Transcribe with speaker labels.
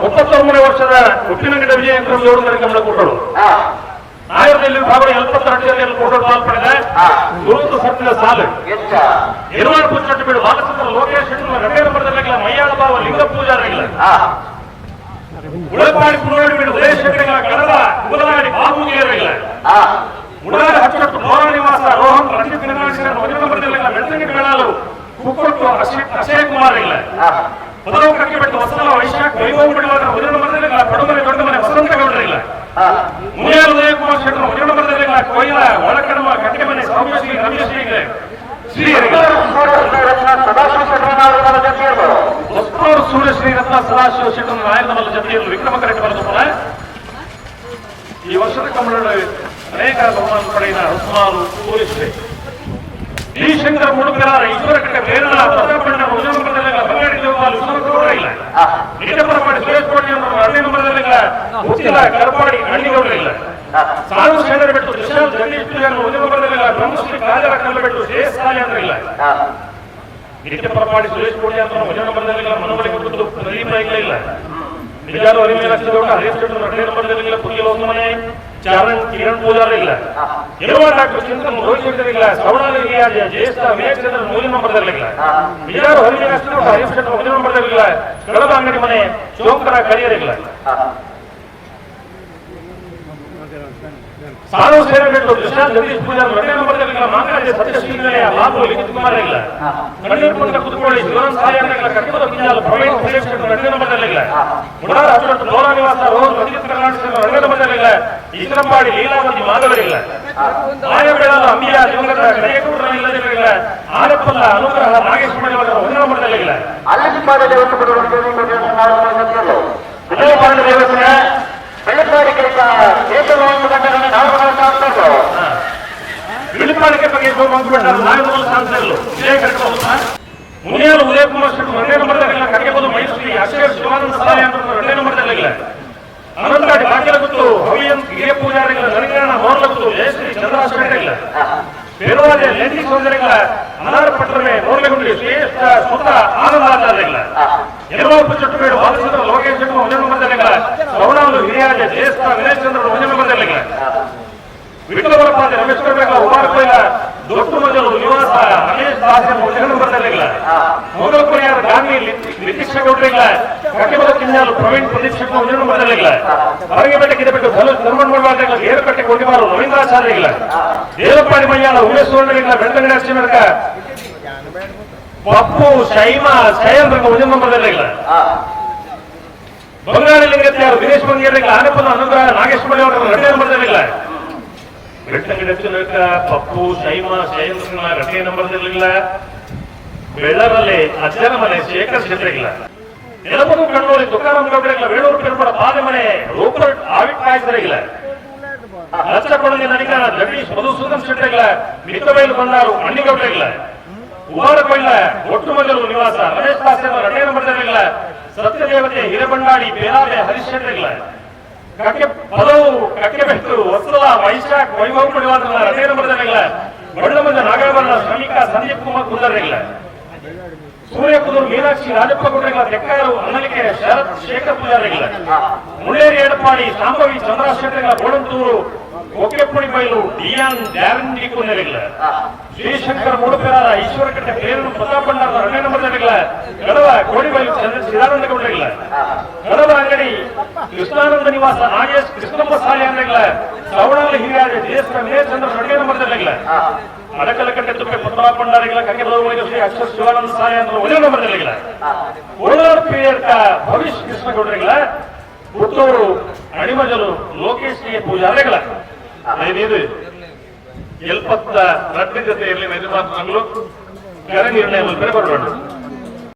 Speaker 1: 39ನೇ ವರ್ಷದ ಉಪ್ಪಿನಂಗಡ ವಿಜಯೇಂದ್ರ ಜೋಡುಗರ ಕಮಲ ಕೊಟ್ಟರು. ಆಯುರ್ದಲ್ಲಿ ಭಾಗದ 72 ಕೊಟ್ಟರು ಪಾಲ್ಪಡೆದ ಗುರುತು ಸತ್ತಿನ ಸಾಲು. ನಿರ್ಮಾಣ ಪುಚ್ಚಟ್ಟು ಬೀಡು ಬಾಲಚಂದ್ರ ಲೋಕೇಶ್ ಶೆಟ್ಟರ್ ಎರಡನೇ ನಂಬರ್ದಲ್ಲಿ ಮೈಯಾಳ ಬಾವ ಲಿಂಗ ಪೂಜಾರಿಗಳ. ಉಳಪಾಡಿ ಪುನೋಡಿ ಬೀಡು ಉದಯ ಶೆಟ್ಟರ್ಗಳ ಕಡಲ ಕುದಲಾಡಿ ಬಾಬು ಗೇರಗಳ. ಉಡಾರ ಹಚ್ಚಟ್ಟು ಮೋರ ನಿವಾಸ ರೋಹನ್ ರಂಜಿತ್ ನಿವಾಸಿಗರ ಮೊದಲ ನಂಬರ್ದಲ್ಲಿ ಬೆಳ್ತಂಗಡಿ ಬೆಳಾಲು ಕುಕ್ಕೊಟ್ಟು ಅಕ್ಷಯ್ ಕುಮಾರ್ ಇಲ್ಲ. ಮೊದಲು ಕಕ್ಕೆ ಬಿಟ್ಟು ವಸಂತ ವೈಶಾಖ ವೈಭವ ಬಿಡುವಾಗ ಮೊದಲ ನಂಬರ್ದಲ್ಲಿ ಪಡುಮನೆ ದೊಡ್ಡ ಮನೆ ವಸಂತ ಗೌಡರಿಲ್ಲ. ಮುನಿಯಾಲ ಉದಯಕುಮಾರ್ ಶೆಟ್ಟರ್ ಮೊದಲ ನಂಬರ್ದಲ್ಲಿ ಕೊಯ್ಲ ಒಳಕಡಮ ಕಟ್ಟೆಮನೆ ಸೌಮ್ಯಶ್ರೀ ರಮೇಶ್ರೀ ಶ್ರೀ ಹೊಸನೂರು ಸೂರ್ಯಶ್ರೀ ರತ್ನ ಸದಾಶಿವ ಶೆಟ್ಟರ್ ನಾಯಕನ ಜೊತೆಯಲ್ಲಿ ವಿಕ್ರಮ ಕರೆಕ್ಟ್ ಬರೆದು. ಈ ವರ್ಷದ ಕಮಲ ಅನೇಕ ಬಹುಮಾನ ಪಡೆದ ಹೊಸಮಾರು ಸೂರ್ಯಶ್ರೀ ಡಿ ಶಂಕರ ಮುಡುಗರ ಈಶ್ವರ ಕಟ್ಟೆ ಪ್ರೇರಣಾ ಪ್ರತಾಪಣ್ಣ ಮೊದಲ ನಂಬರ್ದಲ್ಲಿ ಬಂಗಾಡಿ ದೇವಪಾಲ್ ವಿಶ್ವನಾಥ ಇಲ್ಲ. ನಿಜಪರಪಾಡಿ ಸುರೇಶ್ ಕೋಟಿ ಅವರು ಎರಡನೇ ನಂಬರ್ದಲ್ಲಿ ಉಚ್ಚಿಲ ಕರಪಾಡಿ ಅಣ್ಣಿಗೌಡರ ಇಲ್ಲ. ಸಾನು ಶೇಣರ ಬಿಟ್ಟು ವಿಶಾಲ್ ಜಗದೀಶ್ ಪೂಜಾರಿ ಮೊದಲ ನಂಬರ್ದಲ್ಲಿ ಬ್ರಹ್ಮಶ್ರೀ ಕಾಜರ ಕಲ್ಲಬೆಟ್ಟು ಶ್ರೇಯಸ್ ಸಾಲಿ ಅಂದ್ರೆ ಇಲ್ಲ. ನಿತ್ಯಪರಪಾಡಿ ಸುರೇಶ್ ಕೋಟಿ ಅಂತ ಮೊದಲ ನಂಬರ್ದಲ್ಲಿ ಮನವೊಲಿಕೆ ಬಿಟ್ಟು ಪ್ರದೀಪ ಇಲ್ಲ. ನಿಜಾರು ಹರಿಮೀನಾಕ್ಷಿ ಗೌಡ ಹರೀಶ್ ಶೆಟ್ಟರ್ ಎರಡನೇ ನಂಬರ್ದಲ್ಲಿ ಪುತ್ತಿಲ ಹೊಸಮನೆ ಚಾರಣ್ ಕಿರಣ್ ಪೂಜಾರಿ ಇಲ್ಲ. ಇರುವ ಡಾಕ್ಟರ್ ಚಿಂತನ್ ರೋಹಿತ್ ಶೆಟ್ಟರ್ ಇಲ್ಲ. ಸವಣಾಲಿ ಜ್ಯೇಷ್ಠ ವಿವೇಕ್ ಚಂದ್ರ ಮೂರನೇ ನಂಬರ್ದಲ್ಲಿ ಇಲ್ಲ. ನಿಜಾರು ಹರಿಮೀನಾಕ್ಷಿ ಗೌಡ ಹರೀಶ್ ಶೆಟ್ಟರ್ ಮೊದಲ ನಂಬರ್ದಲ್ಲಿ ಇಲ್ಲ. ಕಡಬ ಅಂಗಡಿ ಮನೆ ಚೌಕರ ಕರಿಯರಿಲ್ಲ. ಸಾಧು ಸೇವೆ ಬಿಟ್ಟು ಕೃಷ್ಣ ಜಗದೀಶ್ ಪೂಜಾರಿ ಎರಡನೇ ನಂಬರ್ದಲ್ಲಿ ಮಾಂಕಾಜೆ ಸತ್ಯಶ್ರೀ ಬಾಬು ಲಿಖಿತ್ ಕುಮಾರ್ ಇಲ್ಲ. ಕಣ್ಣೀರ್ ಪಂದ್ರ ಕುತ್ಕೊಳ್ಳಿ ಶಿವರಾಮ್ ಸಾಯಿ ಅಂದ್ರೆ ಕಟ್ಟಿದ ಕಿಂಜಾಲ್ ಪ್ರವೀಣ್ ಸುರೇಶ್ ಶೆಟ್ಟರ್ ಎರಡನೇ ನಂಬರ್ದಲ್ಲಿ ಇಲ್ಲ. ಮುಡಾರ ಹಚ್ಚಟ್ಟು ಲೋರಾ ನಿವಾಸ ರೋಹನ್ ರಂಜಿತ್ ಕರ್ನಾಟಕ ಎರಡನೇ ನಂಬರ್ದಲ್ಲಿ ಇಲ್ಲ. ಈಶ್ವರಂಪಾಡಿ ಲೀಲಾವತಿ ಮಾಧವರಿಲ್ಲ. ಆಯಬೇಳಾಲ ಅಂಬಿಯಾ ದಿವಂಗತ ಕರಿಯಗೌಡರ ಇಲ್ಲದಿರಲಿಲ್ಲ. ಆರಪ್ಪಲ್ಲ ಅನುಗ್ರಹ ನಾಗೇಶ್ ಮಣಿಯವರ ಒಂದನೇ ನಂಬರ್ದಲ್ಲಿ ಇಲ್ಲ. ಅಲ್ಲಿಪಾಡ ದೇವಸ್ಥಾನ ಬಿಳಿಪಾಡಿಕೆ ಬಗ್ಗೆ ಮುನಿಯಾಲ ಉದಯಕುಮಾರ್ ಶೆಟ್ಟಿ ಎರಡನೇ ನಂಬರ್ದಲ್ಲಿ ಕರಿಯಬಹುದು ಮೈಸೂರು ಅಕ್ಷಯ ಶಿವಾನಂದ ಸಾಲಿ ಅಂತ ಎರಡನೇ ನಂಬರ್ದಲ್ಲಿ ಇಲ್ಲ. ಅನಂತರಾಡಿ ಬಾಕಿಲಗುತ್ತು ಹವಿಯನ್ ಹಿರಿಯ ಪೂಜಾರಿಗಳ ನರಿಗಣ ಮೋರ್ಲಗುತ್ತು ಜಯಶ್ರೀ ಚಂದ್ರಾಶೇಖರಿಲ್ಲ. ಪೇರುವಾದೆ ಲೆಂಡಿ ಸೋದರಿಗಳ ಅನಾರ ಪಟ್ಟರಮೆ ಮೋರ್ಲೆಗುಂಡಿ ಶ್ರೇಷ್ಠ ಸುತ ಆನಂದಾಚಾರ್ಯಗಳ. ಯಲವಪ್ಪ ಚಟ್ಟುಬೇಡು ಬಾಲಚಂದ್ರ ಲೋಕೇಶ್ ಶೆಟ್ಟಿ ಒಂದೇ ನಂಬರ್ದಲ್ಲಿ ಸವಣಾಲು ಹಿರಿಯಾಜ ಜ್ಯೇಷ್ಠ ವಿನಯ್ ಚಂದ್ರ ಒಂದೇ ನಂಬರ್ದಲ್ಲಿ. ವಿಠಲವರಪಾದೆ ರಮೇಶ್ ಗೌಡರ ಉಮಾರ್ ಕೊಯ್ಲ ದೊಡ್ಡ ಮಜಲು ನಿವಾಸ ರಮೇಶ್ ದಾಸ ಒಂದೇ ನಂಬರ್ದಲ್ಲಿ. ಮೊದಲ ಕೊರಿಯಾರ ಗಾಂಧಿ ನಿತೀಶ್ ಗೌಡರಿಲ್ಲ. ಕಟ್ಟಿಬಲ ಕಿಂಜಾಲು ಪ್ರವೀಣ್ ಪ್ರದೀಪ್ ಶೆಟ್ಟಿ ಒಂದೇ ನಂಬರ್ದಲ್ಲಿ. ಹೊರಗೆ ಕಿದಬಿಟ್ಟು ಧನುಷ್ ಧರ್ಮನ್ ಮಾಡುವಾಗ ಏರುಕಟ್ಟೆ ಕೊಂಡಿಮಾರು ರವೀಂದ್ರಾಚಾರ್ಯ ದೇವಪಾಡಿ ಮಯ್ಯಾಳ ಉಮೇಶ್ ಸುವರ್ಣರಿಲ್ಲ. ಬೆಳ್ತಂಗಡಿ ಅಕ್ಷಮರ್ಕ ಪಪ್ಪು ಶೈಮಾ ಶಯನ್ ಒಂದೇ ನಂಬರ್ದಲ್ಲಿ. ಬಂಗಾಳಿ ಲಿಂಗತ್ಯಾರು ದಿನೇಶ್ ಬಂಗೇರಿಲ್ಲ. ಆನೆಪನ ಅನುಗ್ರಹ ನಾಗೇಶ್ ಮಳ್ಳಿ ಅವರ ಎರಡನೇ ನಂಬರ್ದಲ್ಲಿ. ಬೆಳ್ತಂಗಡಿ ಅಚ್ಚನಕ ಪಪ್ಪು ಶೈಮಾ ಶಯನ್ ಎರಡನೇ ನಂಬರ್ದಲ್ಲಿಲ್ಲ. ಬೆಳ್ಳರಲ್ಲಿ ಅಜ್ಜನ ಮನೆ ಶೇಖರ್ ಶೆಟ್ಟರಿಲ್ಲ. ನೆಲಮದು ಕಣ್ಣೂರಿ ತುಕಾರಾಮ್ ಗೌಡರಿಲ್ಲ. ವೇಣೂರು ಪೆರುಪಡ ಪಾದೆ ಮನೆ ರೂಪರ್ಟ್ ಆವಿಟ್ ಕಾಯ್ಸರಿಲ್ಲ. ಲಚ್ಚಕೊಡಲಿ ನನಿಕ ಜಗದೀಶ್ ಮಧುಸೂದನ್ ಶೆಟ್ಟರಿಲ್ಲ. ಮಿತ್ತಬೈಲು ಬಂದಾರು ಅಣ್ಣಿಗೌಡರಿಲ್ಲ. ಉಮಾರ ಕೊಯ್ಲ ಒಟ್ಟು ಮಜಲು ನಿವಾಸ ರಮೇಶ್ ದಾಸ್ ಎರಡನೇ ನಂಬರ್ದಲ್ಲಿಲ್ಲ. ಸತ್ಯದೇವತೆ ಹಿರೇಬಂಡಾಡಿ ಬೇಲಾವೆ ಹರೀಶ್ ಶೆಟ್ಟರಿಲ್ಲ. ಕಕ್ಕೆ ಪದವು ಕಕ್ಕೆಬೆಟ್ಟು ವತ್ಸಲ ವೈಶಾಖ್ ವೈಭವ ಪಡಿವಾದ್ರ ಎರಡನೇ ನಂಬರ್ದಲ್ಲಿಲ್ಲ. ಬಣ್ಣಮಂಜ ನಾಗಾಭರಣ ಶ್ರಮಿಕ ಸಂದೀಪ್ ಕುಮಾರ್ ಕುಂದರಿಲ್ಲ. ಸೂರ್ಯ ಕುದೂರು ಮೀನಾಕ್ಷಿ ರಾಜಪ್ಪ ಗೌಡರಿಲ್ಲ. ತೆಕ್ಕಾರು ಅನ್ನಲಿಕೆ ಶರತ್ ಶೇಖರ್ ಪೂಜಾರಿಲ್ಲ. ಮುಳ್ಳೇರಿ ಎಡಪಾಡಿ ಶಾಂಭವಿ ಚಂದ್ರಶೇಖರಿಲ್ಲ. ಗೋಡಂತೂರು ಕೊಕ್ಕೆಪುಡಿ ಬೈಲು ಡಿಯಾನ್ ಡ್ಯಾರನ್ ಡಿಕುನೆರಿಲ್ಲ. ಶ್ರೀಶಂಕರ್ ಮೂಡುಪೆರಾರ ಈಶ್ವರಕಟ್ಟೆ ಪ್ರೇರಣ ಪ್ರತಾಪ್ ಭಂಡಾರ ಎರಡನೇ ನಂಬರ್ದಲ್ಲಿಲ್ಲ. ಗಡವ ಕೋಡಿಬೈಲು ಚಂದ್ರ ಚಿದಾನಂದ ಗೌಡರಿಲ್ಲ. ಗಡವ ಅಂಗಡಿ ಕೃಷ್ಣಾನಂದ ನಿವಾಸ ನಾಗೇಶ್ ಕೃಷ್ಣಪ್ಪ ಸಾಲಿ ಅಂದ್ರಿಲ್ಲ. ಸವಣಲ್ಲಿ ಹಿರಿಯಾದ ಜ್ಯೇಷ್ಠ ವಿನಯ್ ಚಂದ್ರ ಎರಡನೇ ನಂಬರ್ದಲ್ಲಿಲ್ಲ. ಅಡಕಲಕಟ್ಟೆ ತುಪ್ಪೆ ಪದ್ಮನಾಭ ಭಂಡಾರಿಗಳ ಕಕ್ಕೆ ಶ್ರೀ ಅಕ್ಷರ ಶಿವಾನಂದ ಸಾಲಿ ಅಂದ್ರೆ ಒಂದೇ ನಂಬರ್ದಲ್ಲಿಲ್ಲ. ಕೋಲಾರ ಪಿರಿಯಡ್ಕ ಭವಿಷ್ ಕೃಷ್ಣಗೌಡರಿಗಳ ಪುತ್ತೂರು ಅಣಿಮಜಲು ಲೋಕೇಶ್ ಕೆ ಪೂಜಾರಿಗಳ. ಇದು ಎಲ್ಪತ್ತ ರಡ್ಡು ಜೊತೆ ಇರಲಿ ಯಜಮಾನರು ಕರೆ ನಿರ್ಣಯ ಮಲ್ಪರೆ ಬರೋಣ.